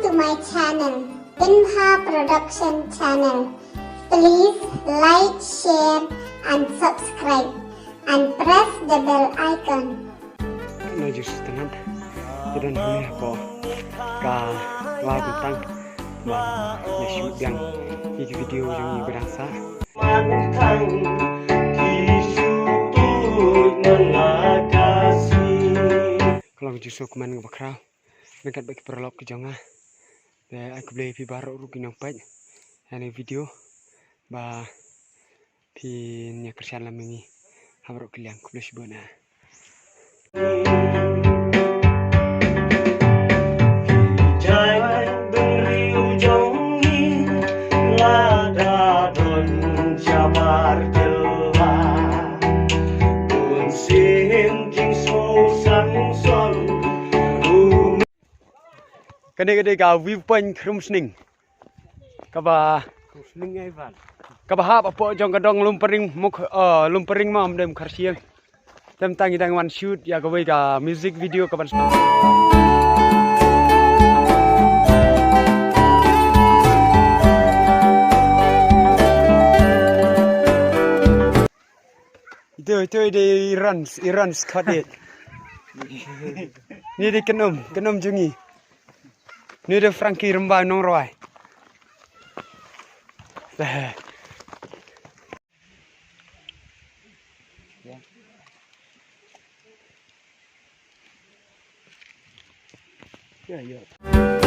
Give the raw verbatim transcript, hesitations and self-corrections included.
To my channel, Pinha Production Channel. Please like, share, and subscribe, and press the bell icon. Nai ju sngewtynnat, te don hangne hapoh ka law bteng. Ba nai shoot biang ïa ki video jong ngi ba dang sah. Ka long ju sngewkmen kaba khraw ryngkat bad ki paralok ki jong nga. Te ai khublei phi baroh ruh ki nongpeit ïa kane ka video ba phin ïa kyrshan lem ïa ngi ha baroh ki liang. Khublei shibun. Kane ka dei ka view point Khrumsning. Kaba Khrumsning ai ban. Kaba hap hapoh jong ka dong Lumpering, muk, eh, Lumpering ma, ym dei Mukharshiang. Te mynta ngi dang wan shoot ïa kawei ka music video kaban sdang. Ito, ito i dei Iran, Iran Scott. Ni dei Kynum, Kynum jong ngi. Ni dei Frankie Rymbai Nongrwai. Ïa, ïa.